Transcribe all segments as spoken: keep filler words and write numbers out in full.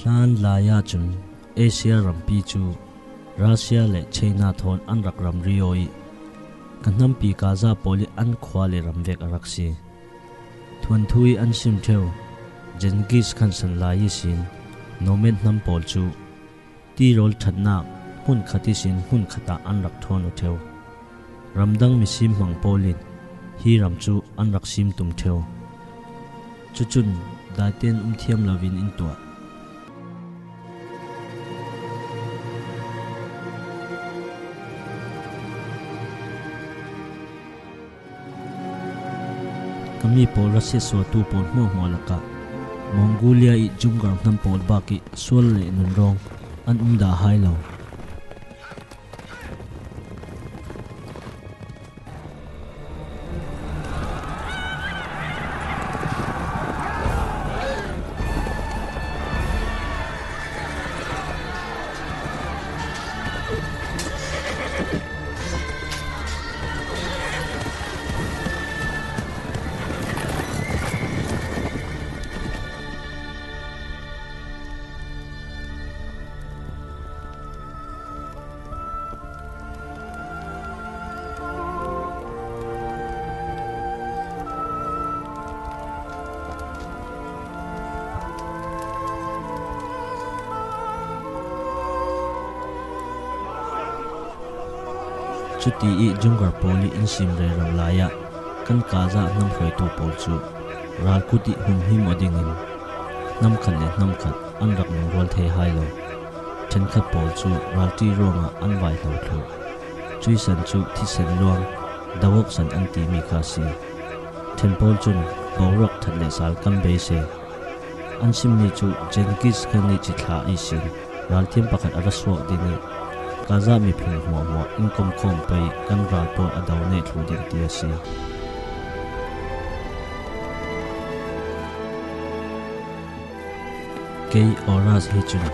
Tan lai ahcun Asia rampi cu Russia le China thawn an rak ramri aw i, ka hnampi Gaza pawl i an khua le ram vek a rak si. Thuanthu i an sim ṭheu Genghis Khan san lai ihsin nomad hnam pawl cu tirawl ṭhatnak hmun khat ihsin hmun khat ah an rak ṭhawn aw ṭheu. Ramdang misim hmang pawl in hi ram cu an rak sim tum ṭheu. Cucun daitein um thiam loin in tuah. Ka mi pawl ra siatsuahtu pawl hmuahhmuah lakah Mongolia i Jungar hnam pawl bak i sual le nunrawng an um dah hai lo. Cuti i Jungar pawl i in sim rero lai ah kan Gaza hnam hruaitu pawl cu ralkut i humhim aw dingin hnam khat le hnam khat an rak lungrual thei hai lo. Ṭhenkhat pawl cu ralṭi ruangah an vaihlo thluh. Cuih san cu thisen luang, dawok san an timi kha a si. Ṭhen pawl cun boruak ṭhat le sal kan beisei. An simmi cu Genghis Khan nih cithla ihsin ralthiam pakhat a ra suak ding i Gaza miphun hmuahhmuah in komkhawm pei kan ral pawl a do neh thlu ding ti a si. Kei Oras hi cun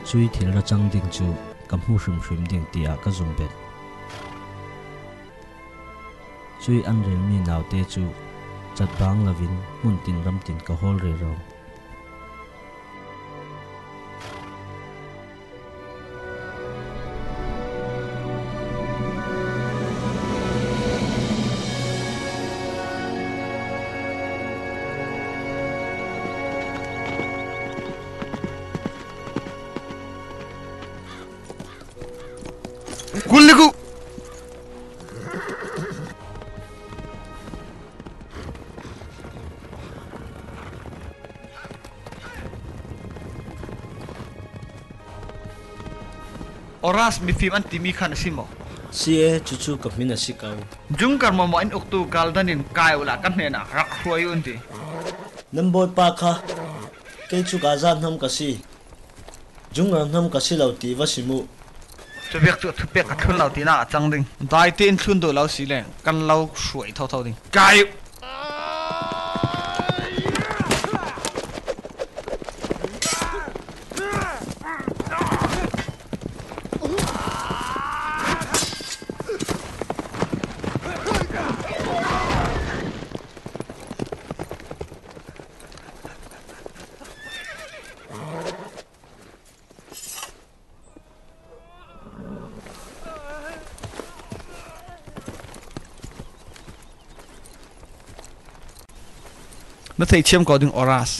cui thil ra cang ding cu ka hmu hrimhrim ding tiah ka zum bet. Cui an relmi naute cu catbang loin hmun tin ram tin ka hawl rero. Kul liku. Oras mifim an timi khan a si maw? Si e, cucu ka hmin a si ko. Jungkar mawmaw in uktu Galdan in kai uhla kan hnenah rak hruai uh an ti. Nan bawipa kha, kei cu Gaza hnam ka si. Jungral hnam ka si lo ti va sim uh. Cuvek cu thupek ka thlun lo tinak a cang ding. Daite in thlun duh lo si le kan lo hruai thotho ding. Kai uh! Na theihthiam ko ding, Oras.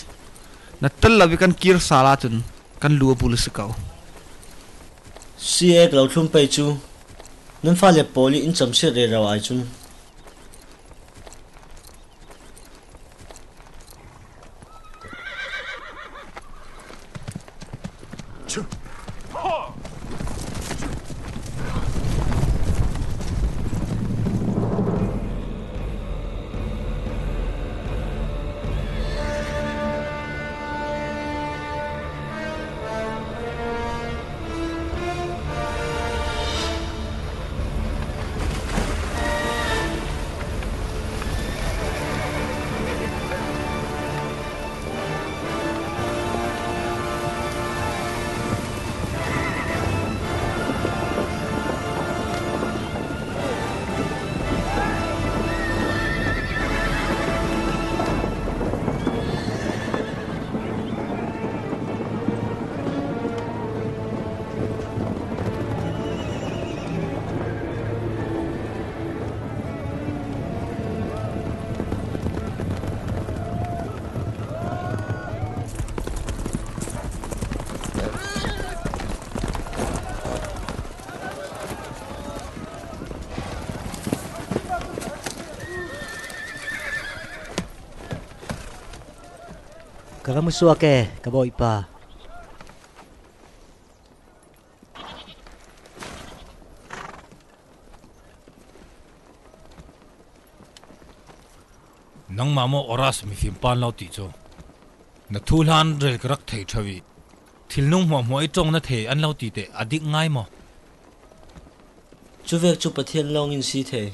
Na tel lo i kan kir sal ahcun kan lu a bul a si ko. Si e, ka lo thlum pei cu. Nan fale pawl i in camsiat rero ai cun. Ka musuak e, ka bawipa. Nangmah maw Horace mifim pa an lo ti cu? Na thuhlan rel ka rak thei ṭheu i, thilnung hmuahhmuah i ṭong na thei an lo ti teh a dik ngai maw? Cuvek cu Pathian lawng in si thei.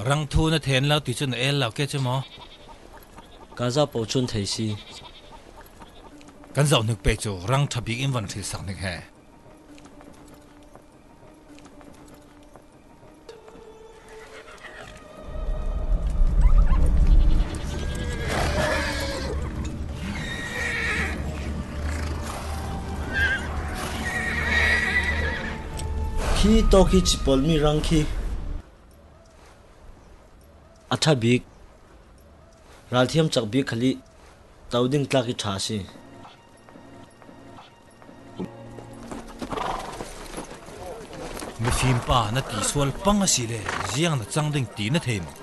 Rang thu na thei an lo ti cu na el lo ke cu maw? Gaza paoh cun thei si. Kan zoh hnik pei cu rang ṭha bik in van hrilsak hnik he. Khi tawk hi ci pawl mi rang khi a ṭha bik, ralthiam cak bik khal i to ding tlak i ṭha a si. Mifim pa na ti sual pang a si le ziang na cang ding ti na thei maw?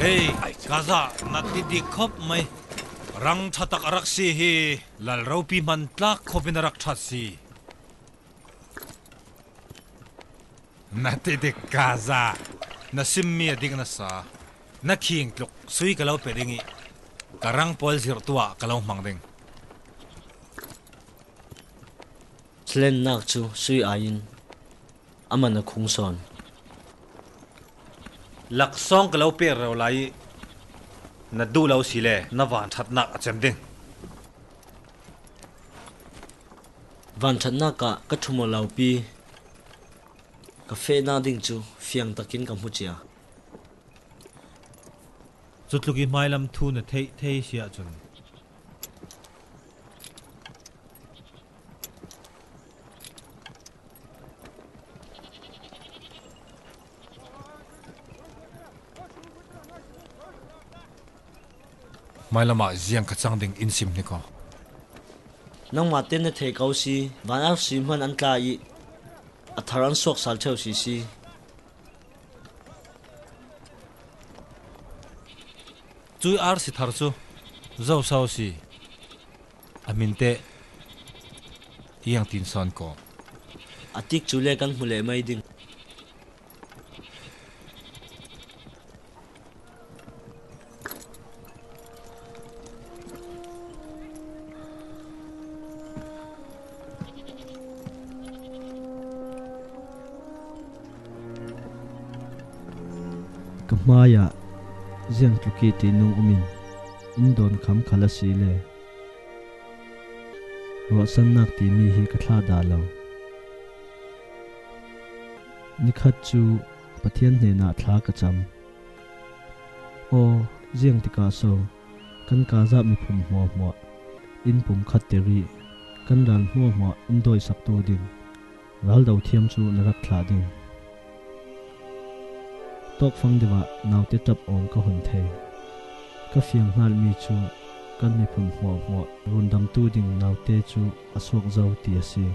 Hei, Gaza, na ti dik khop mai. Rang ṭha tak a rak si hi, lal ropi hman tlak khop in a rak ṭhat si. Na ti dik Gaza, na simmi a dik nasa. Na khing tluk sui ka lo pe ding i, ka rang pawl zirhtu ah ka lo hmang ding. Thlennak cu sui ai in a man a khung sawn. Laksawng ka lo pek rero lai i, na duh lo si le na vanṭhatnak a cem ding. Vanṭhatnak ah ka ṭhum aw lopi ka fehnak ding cu fiang takin ka hmu cia. Cutluk i hmailam thu na theih thei si ahcun. Hmailam ah ziang ka cang ding in sim hnik aw. Nangmah tein na thei ko si, van arsi hman an tla i a thar an suak sal ṭheu si si. Cui arsi thar cu zo so si. A hmin teh iang tin sawn ko. A tik cu le kan hmu leh mai ding. Ka hmaiah ziangtluk i ṭihnung um in in dawn kham khal a si le ruahsannak timi hi ka thlah dah lo. Nikhat cu Pathian hnenah thla ka cam. Aw, ziang tikah so kan Gaza miphun hmuahhmuah in pumkhat tir i kan ral hmuahhmuah in dawisaktu ding raldo thiam cu na rak thlah ding. Tawkfang deuh ah naute ṭap awng ka hun thei. Ka fiang hngalmi cu kan miphun hmuahhmuah rundamtu ding naute cu a suak zo ti a si.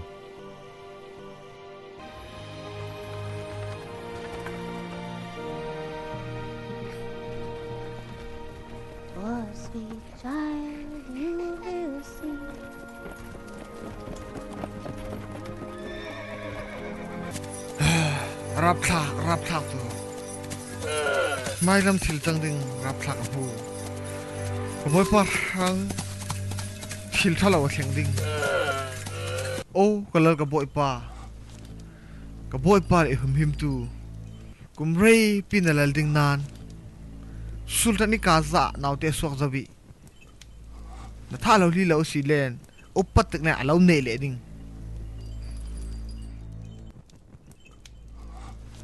Oh, sweet child, you will see. Rapthlak, rapthlak tu. Mailam thil tang ding rapthlak a hmu. Ka bawipa hrang thil ṭha lo a thleng ding. O ka lal ka bawipa, ka bawipa le i humhimtu, kum reipi na lal ding nan sultan i Gaza naute suak zo i na thah lo li lo si len upat tek na a lo nei leh ding.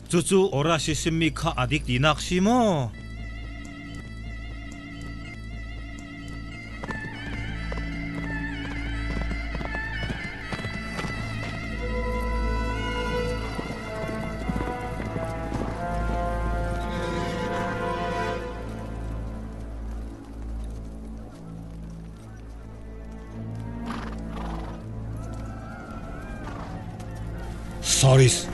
Cucu Orasi simmi kha a dik tinak si maw? Saris,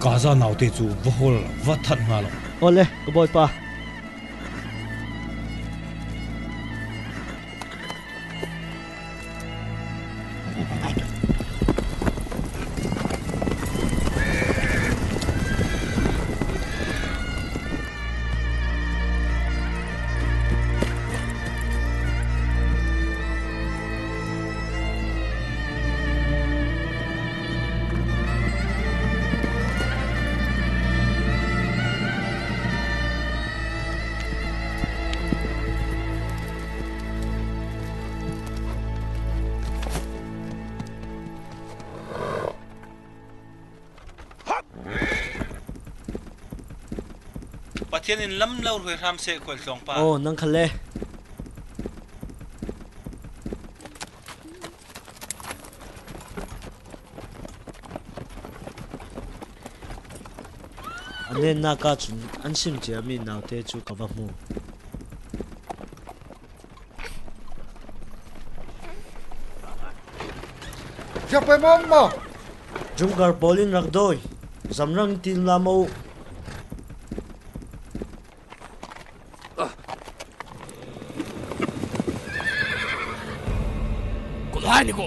Gaza naute cu va hol, va that hnga law. Awle, ka bawipa. Pathian in lam lo hruai hram seh, Khual tlawngpa. Aw, nang kha le. A nennak ahcun an sim ciami naute cu ka va hmu. Ziangpoi maw maw? Jungkar pawl in rak dawi. Zamrang in til la maw? Ko lai ni ko.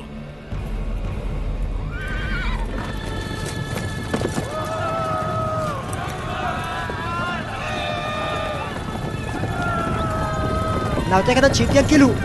Naute kha na chim tiang kil uh.